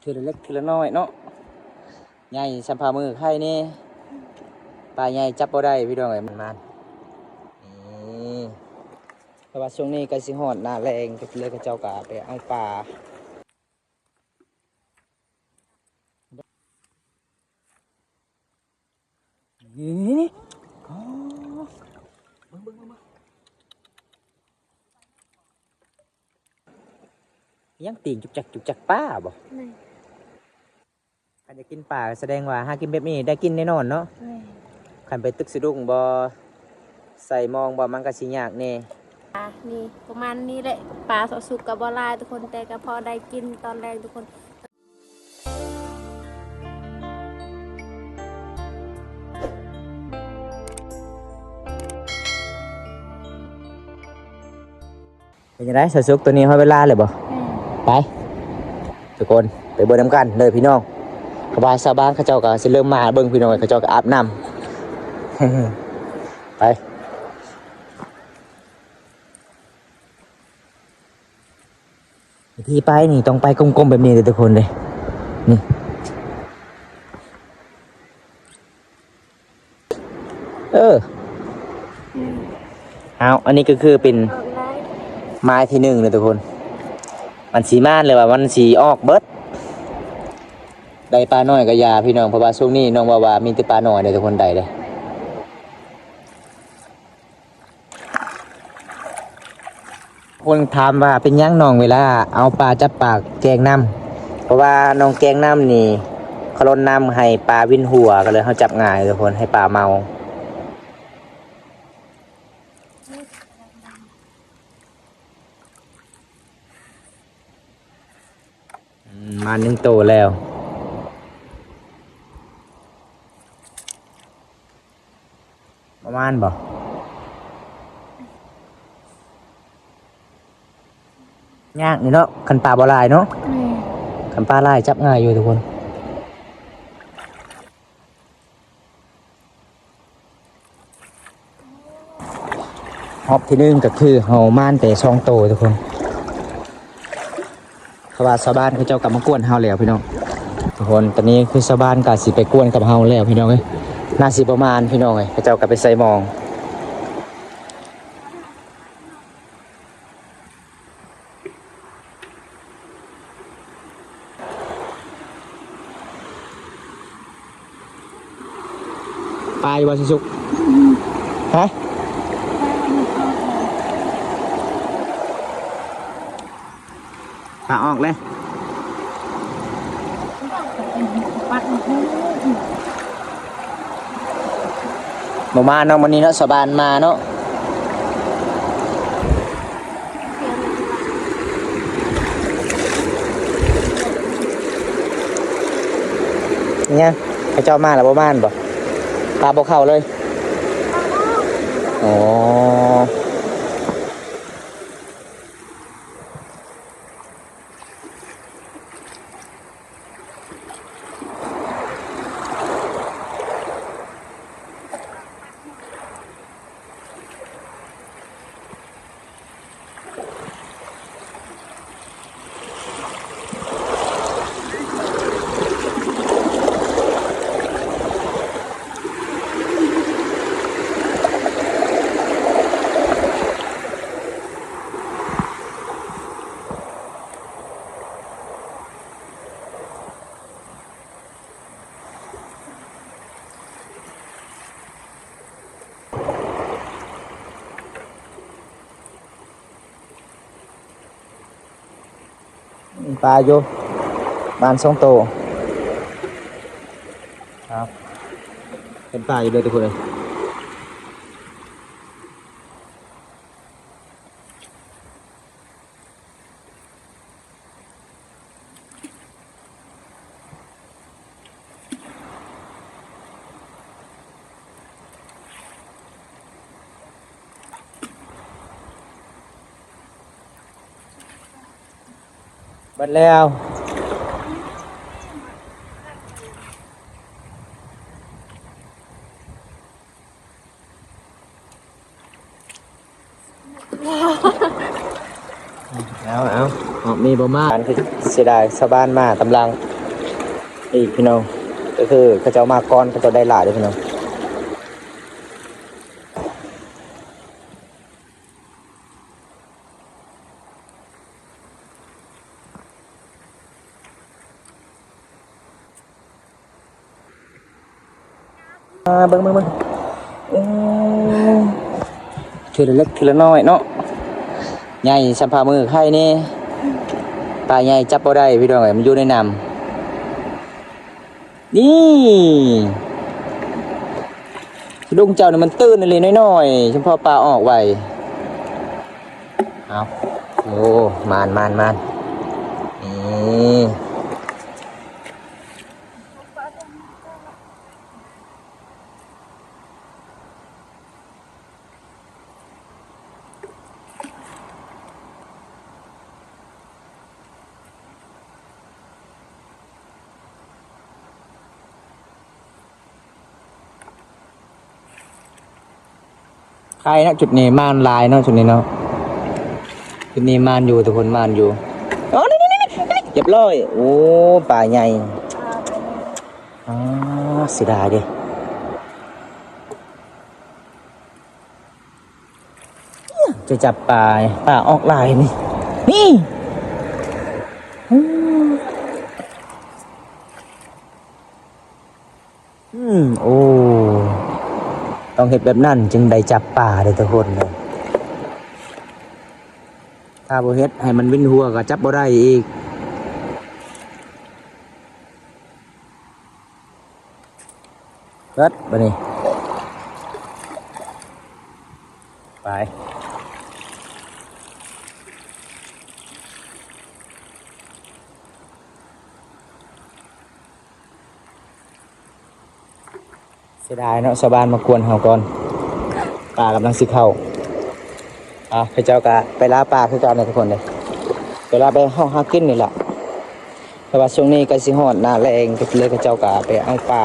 ເທື່ອລະເລັກເທື່ອລະນ້ອຍເນາະ ໃຫຍ່ສ່ຳຝ່າມືໄຂ່ແດ່. ປາໃຫຍ່ຈັບບໍ່ໄດ້ພີ່ນ້ອງເອີຍ ມັນມານ ນີ້ ເພາະວ່າຊ່ວງນີ້ໃກ້ຊິຮອດໜ້າແລ້ງ ເລີຍເຂົາເຈົ້າກໍໄປເອົາປາ. ນີ້ໆໆ ອໍ ເບິ່ງໆໆໆ ຍັງຕີງຈຸກຈັກຈຸກຈັກ ປາບໍ? ແມ່ນ. ຄັນຢາກກິນປາ ສະແດງວ່າຫາກິນແບບນີ້ໄດ້ກິນແນ່ນອນເນາະ. ແມ່ນ. ຄັນໄປຕຶກສະດຸ້ງບໍ ໃສ່ມອງບໍ ມັນກໍຊິຍາກແດ່. ອ່າ ນີ້ປະມານນີ້ແຫຼະ ປາເສາະສຸກກໍບໍ່ຫຼາຍທຸກຄົນ ແຕ່ກໍພໍໄດ້ກິນຕອນແລງທຸກຄົນ. ເປັນຈັ່ງໃດ ສາວສຸກ ຕອນນີ້ຮອດເວລາແລ້ວບໍ? ແມ່ນ. ໄປ ທຸກຄົນ ໄປເບິ່ງນຳກັນເດີພີ່ນ້ອງ ເພາະວ່າຊາວບ້ານເຂົາເຈົ້າກໍຊິເລີ່ມມາເບິ່ງພີ່ນ້ອງ ເຂົາເຈົ້າກໍອາບນ້ຳ ໄປ. ວິທີໄປນີ້ຕ້ອງໄປກົມໆແບບນີ້ເດີທຸກຄົນເດີ ນີ້ ເອີ ເອົາ ອັນນີ້ກໍຄືເປັນ ອອກໄລ່ ໄມ້ທີໜຶ່ງເດີທຸກຄົນ ມັນຊິມານ ຫຼືວ່າມັນຊິອອກເບິດ. ໄດ້ປານ້ອຍກໍຢ່າພີ່ນ້ອງ ເພາະວ່າຊ່ວງນີ້ນ້ອງວ່າວ່າມີແຕ່ປານ້ອຍເດີທຸກຄົນ ໄດ້ເດີ. ຄົນຖາມວ່າເປັນຫຍັງນ້ອງເວລາເອົາປາ ຈັບປາແກງນ້ຳ ເພາະວ່ານ້ອງແກງນ້ຳນີ້ ເຂົາລົດນ້ຳໃຫ້ປາວິນຫົວ ກໍເລີຍເຮົາຈັບງ່າຍທຸກຄົນ ໃຫ້ປາເມົາ. ອືມ ມາໜຶ່ງໂຕແລ້ວ ປະມານບໍ? ຍາກຢູ່ເນາະ ຄັນປາບໍ່ຫຼາຍເນາະ. ແມ່ນ. ຄັນປາຫຼາຍຈັບງ່າຍຢູ່ທຸກຄົນ. ຮອບທີໜຶ່ງກໍຄືເຮົາມານແຕ່ສອງໂຕທຸກຄົນ ເພາະວ່າຊາວບ້ານເຂົາເຈົ້າກໍມາກວນເຮົາແລ້ວພີ່ນ້ອງ. ທຸກຄົນ ຕອນນີ້ຄືຊາວບ້ານກໍຊິໄປກວນກັບເຮົາແລ້ວພີ່ນ້ອງເອີຍ ໜ້າຊິບໍ່ມານພີ່ນ້ອງເອີຍ ເຂົາເຈົ້າກໍໄປໃສ່ມອງ. ປາຢູ່ບໍ່ ສຸກ? ຮະ? ປາອອກແລ້ວ. ບໍ່ມາເນາະ ມື້ນີ້ເນາະ ຊາວບ້ານມາເນາະ. ເປັນຫຍັງ ເຂົາເຈົ້າມາແລ້ວບໍ່ມານບໍ່? ປາບໍ່ເຂົ້າເລີຍ. ອໍ. ປາຢູ່ ປະມານສອງໂຕ. ເຫັນປາຢູ່ເດີທຸກຄົນເອີຍ. ເບິດແລ້ວ. ເອົາ ເອົາ ອອກ ນີ້ບໍ່ມາ ເສຍດາຍຊາວບ້ານມາຕາມຫຼັງອີກພີ່ນ້ອງ ກໍຄືເຂົາເຈົ້າມາກ່ອນ ເຂົາເຈົ້າໄດ້ຫຼາຍເດ້ພີ່ນ້ອງ. ອ່າ ເບິ່ງ ເບິ່ງ ເບິ່ງ ໂອ້ ເທື່ອລະເລັກເທື່ອລະນ້ອຍເນາະ ໃຫຍ່ສ່ຳຝ່າມືໄຂ່ແດ່ ປາໃຫຍ່ຈັບບໍ່ໄດ້ພີ່ນ້ອງເອີຍ ມັນຢູ່ໃນນ້ຳ ນີ້ ສະດຸ້ງເຈົ້ານີ້ມັນຕື່ນອີ່ຫຼີ ນ້ອຍໆ ສຳພໍປາອອກໄວ ເອົາ ໂອ້ ມານໆໆ ນີ້. ໄຄເນາະ ຈຸດນີ້ມານຫຼາຍເນາະ ຈຸດນີ້ເນາະ ຈຸດນີ້ມານຢູ່ ທຸກຄົນ ມານຢູ່ ໂອ້ ນີ້ໆໆ ຮຽບຮ້ອຍ ໂອ້ ປາໃຫຍ່ ອາ ເສຍດາຍເດ້ ຈະຈັບປາ ປາອອກຫຼາຍນີ້ ນີ້ ອືມ ອືມ ໂອ້ ຕ້ອງເຮັດແບບນັ້ນຈຶ່ງໄດ້ຈັບປາເດ້ທຸກຄົນເດີ ຖ້າບໍ່ເຮັດໃຫ້ມັນວິນຫົວກໍຈັບບໍ່ໄດ້ອີກ. ເປີດບາດນີ້ ໄປ ເສຍດາຍເນາະ ຊາວບ້ານມາກວນເຮົາກ່ອນ ປາກຳລັງຊິເຂົ້າ ອ່າ ເຂົາເຈົ້າກະໄປລ່າປາຄືກັນເດ້ທຸກຄົນເດ້ ໄປລ່າ ໄປເຮົາຫາກິນນີ້ລະ ແຕ່ວ່າຊ່ວງນີ້ໃກ້ຊິຮອດໜ້າແລ້ງ ເລີຍເຂົາເຈົ້າກະໄປເອົາປາ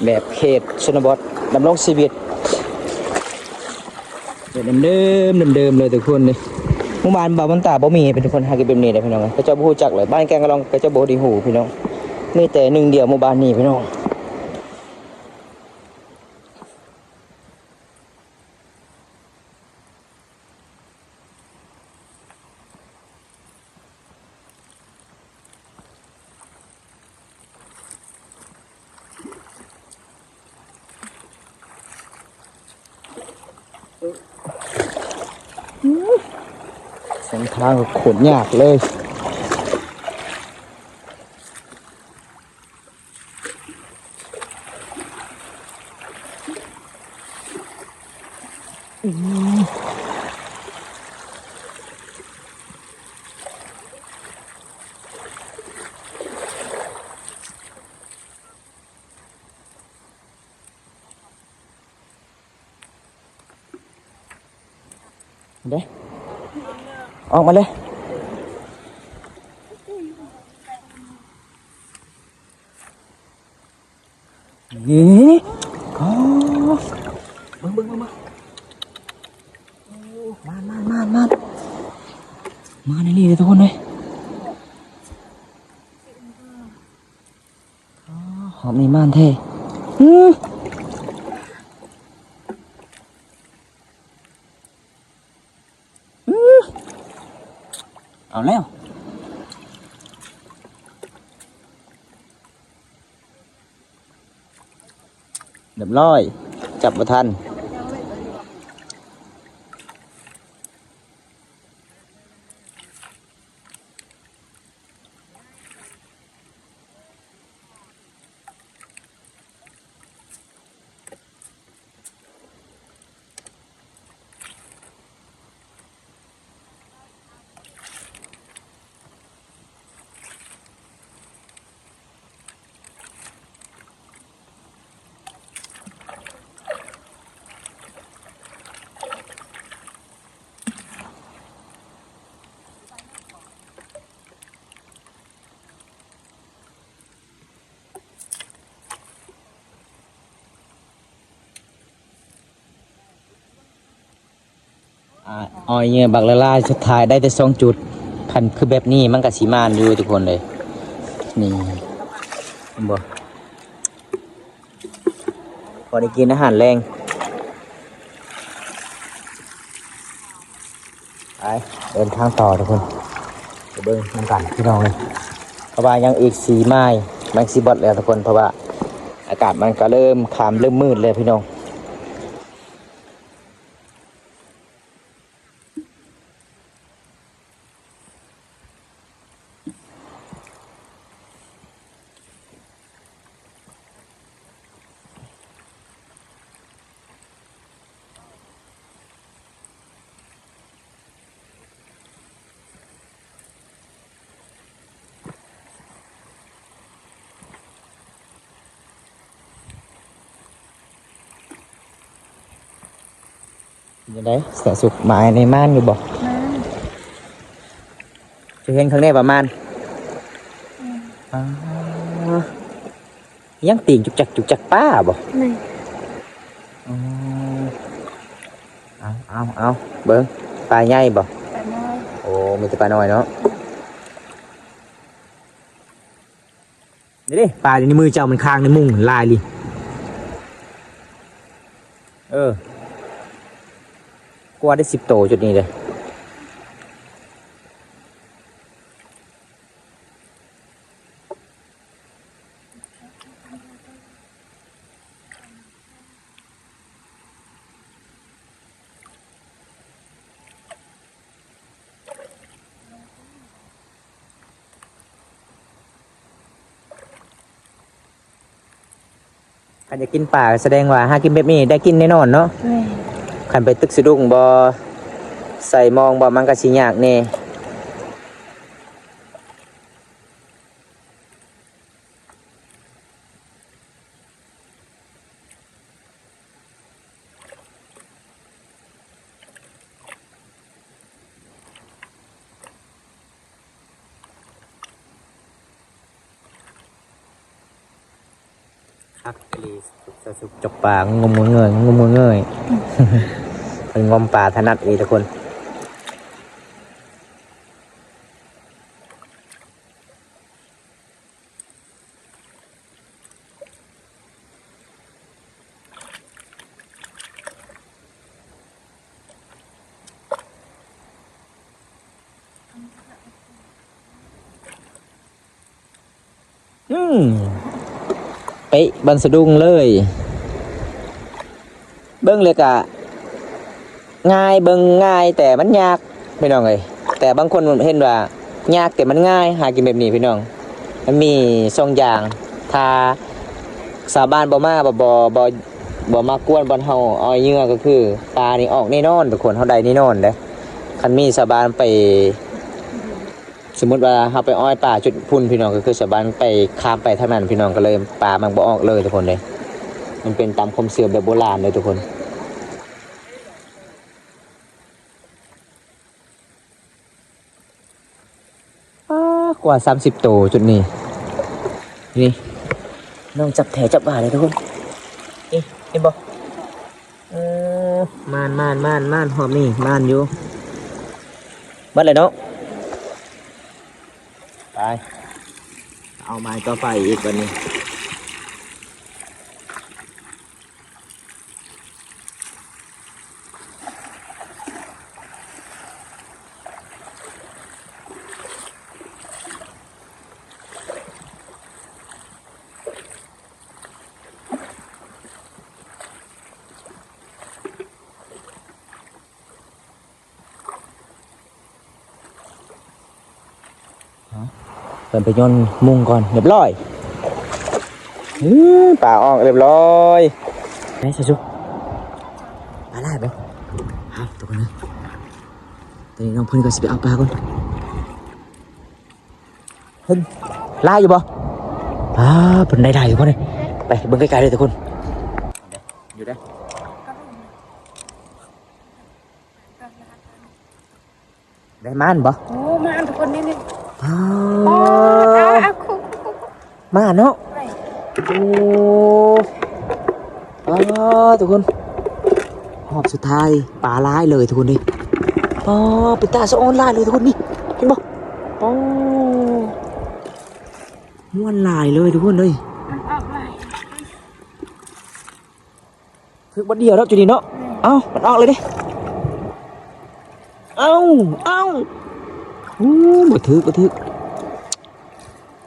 ແບບເຂດຊົນນະບົດ ດຳລົງຊີວິດແບບເດີມໆ ເດີມໆ ເລີຍທຸກຄົນເດ້ ໝູ່ບ້ານບ່າວບຸນຕາບໍ່ມີເປັນຄົນຫາກິນແບບນີ້ເດ້ພີ່ນ້ອງ ເຂົາເຈົ້າບໍ່ຮູ້ຈັກເລີຍ ບ້ານແກ້ງກະລ່ອງເຂົາເຈົ້າບໍ່ໄດ້ຮູ້ພີ່ນ້ອງ ມີແຕ່ໜຶ່ງດຽວໝູ່ບ້ານນີ້ພີ່ນ້ອງ. ເສັ້ນທາງກໍໂຄດຍາກເລີຍ. ເດ້ ອອກມາເລີຍ ນີ້ ອໍ ເບິ່ງ ເບິ່ງ ເບິ່ງ ເບິ່ງ ໂອ້ ມາ ມາ ມາ ມາ ມາໃນນີ້ເດ້ທຸກຄົນເອີຍ. ອໍ ຮອບນີ້ມານແທ້ ອື ອື ເອົາແລ້ວ ຮຽບຮ້ອຍ ຈັບບໍ່ທັນ. ອ່າ ອ້ອຍເຫຍື່ອບັກຫຼາຍໆ ສຸດທ້າຍໄດ້ແຕ່ສອງຈຸດ ໃຜ ຄັນຄືແບບນີ້ມັນກໍຊິມ່ວນຢູ່ທຸກຄົນເລີຍ. ນີ້ ເຫັນບໍ່? ພໍໄດ້ກິນອາຫານແລງ. ໄປ ເດີນທາງຕໍ່ທຸກຄົນ ໄປເບິ່ງນຳກັນພີ່ນ້ອງເອີຍ. ເພາະວ່າຍັງອີກສີ່ໄມລ ມັນຊິເບິດແລ້ວທຸກຄົນ ເພາະວ່າອາກາດມັນກໍເລີ່ມຄ່ຳເລີ່ມມືດແລ້ວພີ່ນ້ອງ. ເປັນຈັ່ງໃດ ສາວສຸກ ໝາຍໃນມ່ານຢູ່ບໍ່? ຈະເຫັນຂ້າງໃນປະມານ ອືມ ອ່າ ຍັງຕີງຈຸກຈັກຈຸກຈັກ ປາບໍ່? ແມ່ນ. ອືມ ເອົາ ເອົາ ເອົາ ເບິ່ງ ປາໃຫຍ່ບໍ່? ປານ້ອຍ. ໂອ້ ມີແຕ່ປານ້ອຍເນາະ. ນີ້ເດ້ ປາຢູ່ໃນມືເຈົ້າ ມັນຄ້າງໃນມຸ້ງຫຼາຍລີ. ເອີ ກວ່າໄດ້ສິບໂຕຈຸດນີ້ເດ້. ຄັນຢາກກິນປາ ສະແດງວ່າຫາກິນແບບນີ້ໄດ້ກິນແນ່ນອນເນາະ. ແມ່ນ. ຄັນໄປຕຶກສະດຸ້ງບໍ່ ໃສ່ມອງບໍ່ ມັນກໍຊິຍາກແດ່. ຄັກອີ່ຫຼີ ສາວສຸກ ຈົກປາ ງຸ້ມເງີຍ ງຸ້ມເງີຍ. ເພິ່ນງົມປາຖະໜັດອີ່ຫຼີທຸກຄົນ. ອືມ ເປະບ່ອນສະດຸ້ງເລີຍ. ເບິ່ງແລ້ວກະງ່າຍ ເບິ່ງງ່າຍແຕ່ມັນຍາກ ພີ່ນ້ອງເອີຍ. ແຕ່ບາງຄົນເຫັນວ່າຍາກແຕ່ມັນງ່າຍ ຫາກິນແບບນີ້ພີ່ນ້ອງ. ມັນມີສອງຢ່າງ ຖ້າຊາວບ້ານບໍ່ມາ ບໍ່ ບໍ່ ບໍ່ ບໍ່ມາກວນບ່ອນເຮົາອ້ອຍເຫຍື່ອ ກໍຄືປານີ້ອອກແນ່ນອນທຸກຄົນ ເຮົາໄດ້ແນ່ນອນເດ້. ຄັນມີຊາວບ້ານໄປ ສົມມຸດວ່າເຮົາໄປອ້ອຍປາຈຸດພຸ້ນພີ່ນ້ອງ ກໍຄືຊາວບ້ານໄປ ຂ້າມໄປທາງນັ້ນພີ່ນ້ອງ ກໍເລີຍປາມັນບໍ່ອອກເລີຍທຸກຄົນເດ້. ມັນເປັນຕາມຄວາມເຊື່ອແບບໂບລານເດ້ທຸກຄົນ. ປາກວ່າສາມສິບໂຕຈຸດນີ້. ນີ້ ນ້ອງຈັບແທ້ຈັບວ່າເດ້ທຸກຄົນ. ນີ້ ເຫັນບໍ່? ເອີ ໝານ ໝານ ໝານ ໝານ ຮອບນີ້ໝານຢູ່. ເບິດແລ້ວເນາະ. ໄປ ເອົາໄມ້ຕໍ່ໄປອີກບັດນີ້. ເພິ່ນໄປໂຍນມຸ້ງກ່ອນ ຮຽບຮ້ອຍ. ອື ປາອອກຮຽບຮ້ອຍ. ໄດ້ຊະຊຸ ປາຫຼາຍບໍ່? ເອົາ ທຸກຄົນເອີຍ ຕອນນີ້ນ້ອງເພິ່ນກໍຊິໄປເອົາປາກ່ອນ. ເຫັນຫຼາຍຢູ່ບໍ່? ປາ ເພິ່ນໄດ້ຫຼາຍຢູ່ບໍ່ນີ້? ໄປເບິ່ງໃກ້ໆເລີຍທຸກຄົນ. ຢູ່ເດ້. ໄດ້ໝານບໍ່? ໂອ້ ໝານທຸກຄົນນີ້ ນີ້. ປາ ປາ ມາເນາະ. ໂອ້ ປາ ທຸກຄົນ ຮອບສຸດທ້າຍ ປາຫຼາຍເລີຍທຸກຄົນເດ້. ປາ ເປັນຕາສະອອນຫຼາຍເລີຍທຸກຄົນນີ້ ເຫັນບໍ່? ໂອ້ ມ່ວນຫຼາຍເລີຍທຸກຄົນເອີຍ. ມັນອອກຫຼາຍ ຖືກບໍ່ດຽວແລ້ວຈຸນີ້ເນາະ. ເອົ້າ ມັນອອກເລີຍເດ້. ເອົ້າ ເອົ້າ ໂອ້ ບໍ່ຖືກ ບໍ່ຖືກ.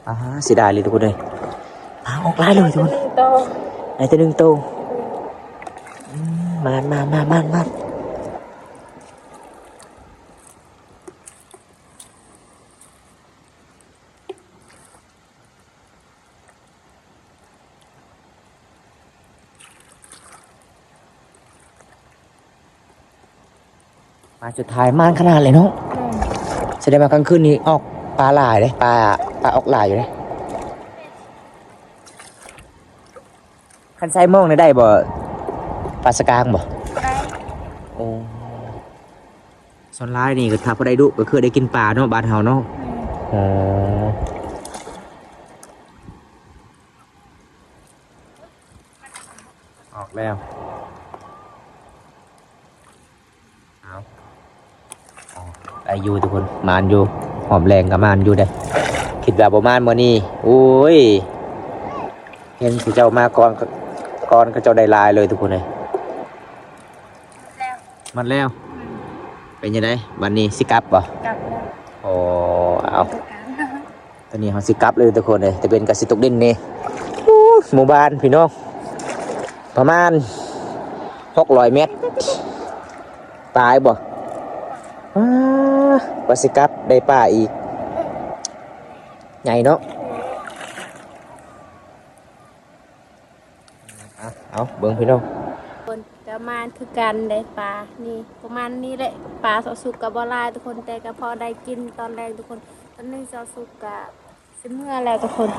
ອາ ເສຍດາຍເລີຍທຸກຄົນເອີຍ. ອາ ອອກຫຼາຍເລີຍທຸກຄົນ. ໄດ້ແຕ່ໜຶ່ງໂຕ. ອືມ ມານ ມານ ມານ ມານ. ປາສຸດທ້າຍມານຂະໜາດເລີຍເນາະ. ແມ່ນ. ສະແດງວ່າກາງຄືນນີ້ອອກປາຫຼາຍເດ້ ປາ ປາອອກຫຼາຍຢູ່ເດ້. ຄັນໃສ່ມອງນີ້ໄດ້ບໍ່ ປາສະກາງບໍ່? ໄດ້. ໂອ້ ສ່ວນຫຼາຍນີ້ກໍຖ້າຜູ້ໃດດຸກໍຄືໄດ້ກິນປາເນາະ ບ້ານເຮົາເນາະ. ແມ່ນ. ອໍ ອອກແລ້ວ. ເອົາ ໄດ້ຢູ່ທຸກຄົນ ມານຢູ່. ຮອບແລງກໍມານຢູ່ເດ້. ຄິດວ່າບໍ່ມານມື້ນີ້ ໂອ້ຍ ເຫັນເຂົາເຈົ້າມາກ່ອນ ກ່ອນເຂົາເຈົ້າໄດ້ຫຼາຍເລີຍທຸກຄົນເອີຍ. ໝົດແລ້ວ. ອືມ. ເປັນຈັ່ງໃດ ບັດນີ້ຊິກັບບໍ່? ກັບແລ້ວ. ໂອ້ ເອົາ ຕອນນີ້ເຮົາຊິກັບເລີຍທຸກຄົນເອີຍ. ຕາເວັນກໍຊິຕົກດິນນີ້. ໂອ້ ໝູ່ບ້ານພີ່ນ້ອງ ປະມານຫົກຮ້ອຍແມັດປາຍບໍ່? ອາ ວ່າຊິກັບໄດ້ປາອີກ ໃຫຍ່ເນາະ. ເອົາ ເບິ່ງພີ່ນ້ອງ ຄົນກໍມານຄືກັນໄດ້ປານີ້ ປະມານນີ້ແຫຼະ. ປາຊາວສຸກກໍບໍ່ຫຼາຍທຸກຄົນ ແຕ່ກໍພໍໄດ້ກິນຕອນແລງທຸກຄົນ. ຕອນນີ້ຊາວສຸກກໍຊິເມືອແລ້ວທຸກຄົນ.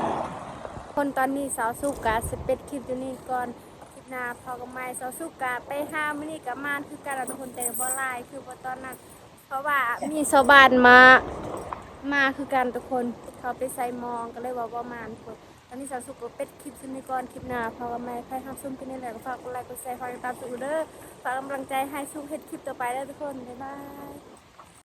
ຄົນ ຕອນນີ້ຊາວສຸກກໍຊິປິດຄລິບຢູ່ນີ້ກ່ອນ. ຄລິບໜ້າພໍກັນໃໝ່. ຊາວສຸກກໍໄປຫາມື້ນີ້ກໍມານຄືກັນແຫຼະທຸກຄົນ ແຕ່ບໍ່ຫຼາຍຄືບໍ່ຕອນນັ້ນ ເພາະວ່າມີຊາວບ້ານມາ ມາຄືກັນທຸກຄົນ. ເຂົາໄປໃສ່ມອງ ກໍເລີຍວ່າບໍ່ມານທຸກຄົນ. ຕອນນີ້ຊາວສຸກກໍປິດຄລິບສ່ຳນີ້ກ່ອນ. ຄລິບໜ້າພໍກັນໃໝ່. ໃຜຮັບຊົມຄລິບນີ້ແລ້ວກໍຝາກກົດໄລກົດແຊ ຝາກຕິດຕາມສຸກເດີ. ຝາກກຳລັງໃຈໃຫ້ສຸກເຮັດຄລິບຕໍ່ໄປເດີທຸກຄົນ. ບາຍບາຍ.